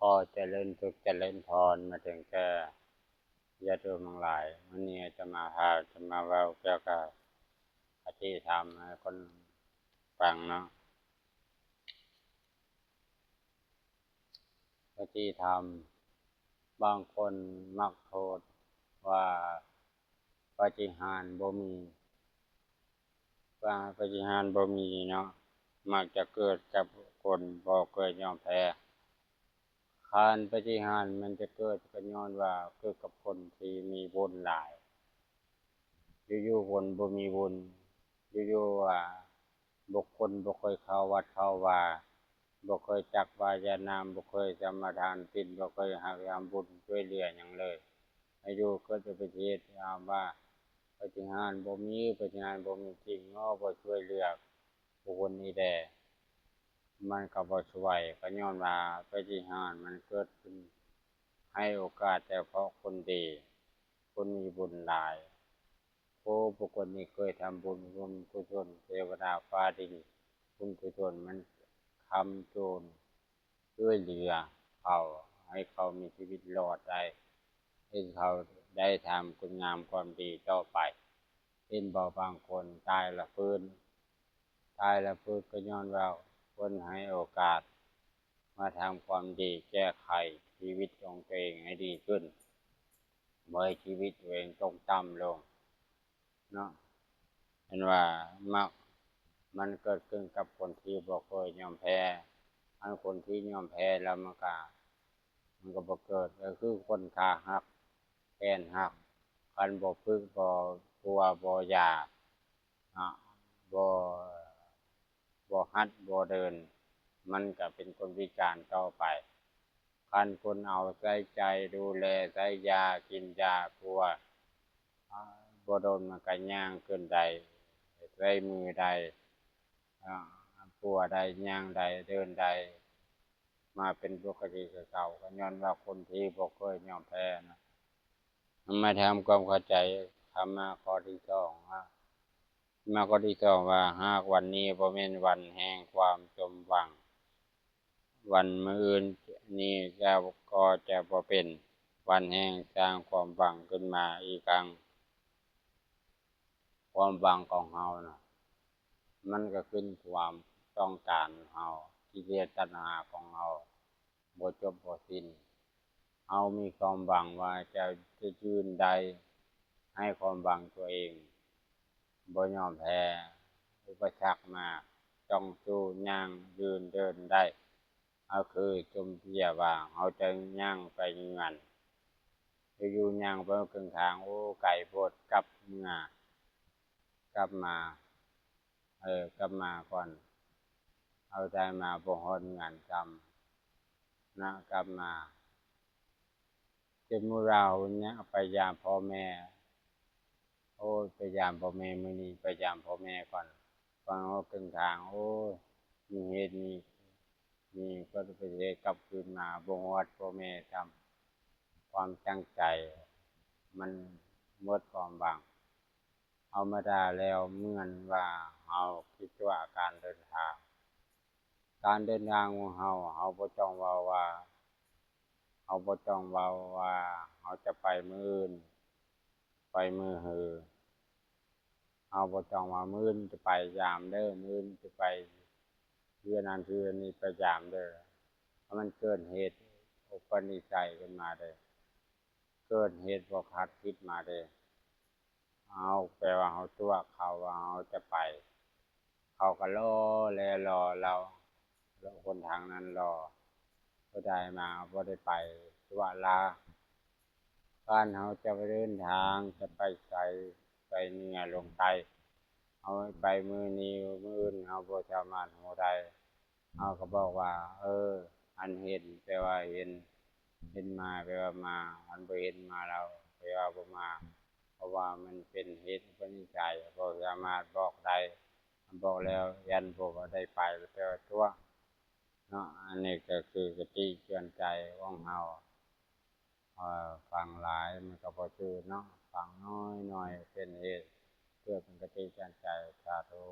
ຂໍຈະເລີນສຸກຈະເລີນພອນມາເຖິງແກ່ຍາດໂຍມທັງຫຼາຍ. ມື້ນີ້ອາດຈະມາ ຈະມາເວົ້າກ່ຽວກັບຄະຕິທຳໃຫ້ຄົນຟັງເນາະ. ຄະຕິທຳ, ບາງຄົນມັກໂທດວ່າປາຕິຫານບໍ່ມີ, ວ່າປາຕິຫານບໍ່ມີເນາະ, ມັກຈະເກີດກັບຄົນບໍ່ເຄີຍຍອມແພ້. ຄັນປາຕິຫານມັນຈະເກີດ ກໍຍ້ອນວ່າເກີດກັບຄົນທີ່ມີບຸນຫຼາຍ. ຢູ່ໆຄົນບໍ່ມີບຸນ, ຢູ່ໆ ອ່າ ບຸກຄົນບໍ່ເຄີຍເຂົ້າວັດເຂົ້າວາ, ບໍ່ເຄີຍຕັກບາດຢາດນ້ຳ, ບໍ່ເຄີຍສະມາທານສິນ, ບໍ່ເຄີຍຮັກທຳບຸນຊ່ວຍເຫຼືອຫຍັງເລີຍ. ຢູ່ໆເກີດອຸບັດຕິເຫດ ຖາມວ່າປາຕິຫານບໍ່ມີ, ປາຕິຫານບໍ່ມີຈິງເນາະ, ບໍ່ຊ່ວຍເຫຼືອບຸກຄົນນີ້ແດ່, ມັນກໍບໍ່ຊ່ວຍ, ກໍຍ້ອນວ່າປາຕິຫານມັນເກີດຂຶ້ນໃຫ້ໂອກາດແຕ່ເພາະຄົນດີ, ຄົນມີບຸນຫຼາຍ. ໂອ້ ບຸກຄົນນີ້ເຄີຍທຳບຸນ ບຸນກຸສົນ, ເທວະດາຟ້າດິນ, ບຸນກຸສົນມັນຄ້ຳຈູນ ຊ່ວຍເຫຼືອເຂົາ ໃຫ້ເຂົາມີຊີວິດລອດໄດ້, ເຮັດເຂົາໄດ້ທຳຄຸນງາມຄວາມດີຕໍ່ໄປ. ເຫັນບໍ່, ບາງຄົນຕາຍລະຟື້ນ, ຕາຍລະຟື້ນກໍຍ້ອນວ່າເພິ່ນໃຫ້ໂອກາດມາທຳຄວາມດີ, ແກ້ໄຂຊີວິດຂອງຕົວເອງໃຫ້ດີຂຶ້ນ, ບໍ່ໃຫ້ຊີວິດຕົວເອງຕົກຕ່ຳລົງເນາະ. ເຫັນວ່າມັກ ມັນເກີດຂຶ້ນກັບຄົນທີ່ບໍ່ເຄີຍຍອມແພ້. ອັນຄົນທີ່ຍອມແພ້ແລ້ວມັນກະ ມັນກໍບໍ່ເກີດ. ກໍຄືຄົນຂາຫັກ ແຂນຫັກ, ຄັນບໍ່ຝຶກ ບໍ່ປົວ ບໍ່ຢາ ເນາະ, ບໍ່ ບໍ່ຫັດບໍ່ເດີນ, ມັນກະເປັນຄົນພິການຕໍ່ໄປ. ຄັນຄົນເອົາໃສ່ໃຈ ດູແລ ໃສ່ຢາ ກິນຢາປົວ, ອາ ບໍ່ດົນມັນກະຍ່າງຂຶ້ນໄດ້, ໃຊ້ມືໄດ້, ອາ ປົວໄດ້, ຍ່າງໄດ້, ເດີນໄດ້, ມາເປັນປົກກະຕິຄືເກົ່າ, ກໍຍ້ອນວ່າຄົນທີ່ບໍ່ເຄີຍຍອມແພ້ນະ. ມາທຳຄວາມເຂົ້າໃຈ ຄຳມາຂໍ້ທີສອງ ມາຂໍ້ທີສອງວ່າ ຫາກວັນນີ້ບໍ່ແມ່ນວັນແຫ່ງຄວາມສົມຫວັງ, ວັນມື້ອື່ນນີ້ຈະ ກໍຈະບໍ່ເປັນວັນແຫ່ງສ້າງຄວາມຫວັງຂຶ້ນມາອີກຄັ້ງ. ຄວາມຫວັງຂອງເຮົານະ ມັນກໍຂຶ້ນຄວາມຕ້ອງການເຮົາ, ກິເລດຕັນຫາຂອງເຮົາບໍ່ຈົບບໍ່ສິ້ນ. ເຮົາມີຄວາມຫວັງວ່າຈະ ຈະຢືນໄດ້, ໃຫ້ຄວາມຫວັງຕົວເອງ, ບໍ່ຍອມແພ້ອຸປະສັກມາ, ຕ້ອງສູ້ຍ່າງ, ຢືນເດີນໄດ້. ເຮົາຄືສົມເພຍວ່າເຮົາຈະຍ່າງໄປເຮືອນ, ຢູ່ໆຍ່າງໄປເຄິ່ງທາງ, ໂອ້ ໄກໂພດ, ກັບເມືອ, ກັບມາ, ເອີ ກັບມາກ່ອນ, ເຮົາໄດ້ມາບໍ່ຮອດເຮືອນຊ້ຳນະ, ກັບມາ. ສົມມຸດວ່າເຮົາຍາກໄປຢາມພໍ່ແມ່, ໂອ້ຍ ໄປຢາມພໍ່ແມ່, ມື້ນີ້ໄປຢາມພໍ່ແມ່ກ່ອນ, ຟັງຮອດເຄິ່ງທາງ, ໂອ້ຍ ມີເຫດມີ ມີອຸບັດຕິເຫດ, ກັບຄືນມາບໍ່ຮອດພໍ່ແມ່ຊ້ຳ. ຄວາມຕັ້ງໃຈມັນໝົດຄວາມຫວັງ. ທຳມະດາແລ້ວເໝືອນວ່າເຮົາຄິດຕົວະການເດີນທາງ, ການເດີນທາງຂອງເຮົາ, ເຮົາບໍ່ຕ້ອງເວົ້າວ່າ, ເຮົາບໍ່ຕ້ອງເວົ້າວ່າເຮົາຈະໄປມື້ອື່ນ, ໄປມື້ຮື. ເຮົາບໍ່ຕ້ອງວ່າມື້ອື່ນຈະໄປຢາມເດີ, ມື້ອື່ນຈະໄປເຮືອນນັ້ນເຮືອນນີ້ໄປຢາມເດີ. ຖ້າມັນເກີດເຫດອຸປະນິໄສຂຶ້ນມາເດີ, ເກີດເຫດບໍ່ຄາດຄິດມາເດີ, ເຮົາ ແປວ່າເຮົາຕົວະເຂົາວ່າເຮົາຈະໄປ, ເຂົາກໍລໍແລລໍເຮົາ, ແລ້ວຄົນທາງນັ້ນລໍ, ສຸດທ້າຍມາບໍ່ໄດ້ໄປ, ຕົວະລາ. ການເຮົາຈະໄປເດີນທາງ, ຈະໄປໃສ, ໄປເໜືອລົງໃຕ້, ເຮົາໄປມື້ນີ້, ມື້ອື່ນເຮົາບໍ່ສາມາດຮູ້ໄດ້. ເຮົາກໍບອກວ່າ ເອີ ອັນເຫັນ ແປວ່າເຫັນ, ເຫັນມາ ແປວ່າມາ, ອັນບໍ່ເຫັນມາແລ້ວ ແປວ່າບໍ່ມາ, ເພາະວ່າມັນເປັນເຫດອຸປະນິໄສ, ບໍ່ສາມາດບອກໄດ້, ບອກແລ້ວຢ້ານບໍ່ໄດ້ໄປ ແປວ່າຕົວະເນາະ. ອັນນີ້ກໍຄືຄະຕິເຕືອນໃຈຂອງເຮົາ. ເອີ ຟັງຫຼາຍມັນກໍບໍ່ຊື່ເນາະ, ຟັງໜ້ອຍໆ ເປັນເຫດເກີດເປັນຄະຕິເຕືອນໃຈ. ສາທຸ.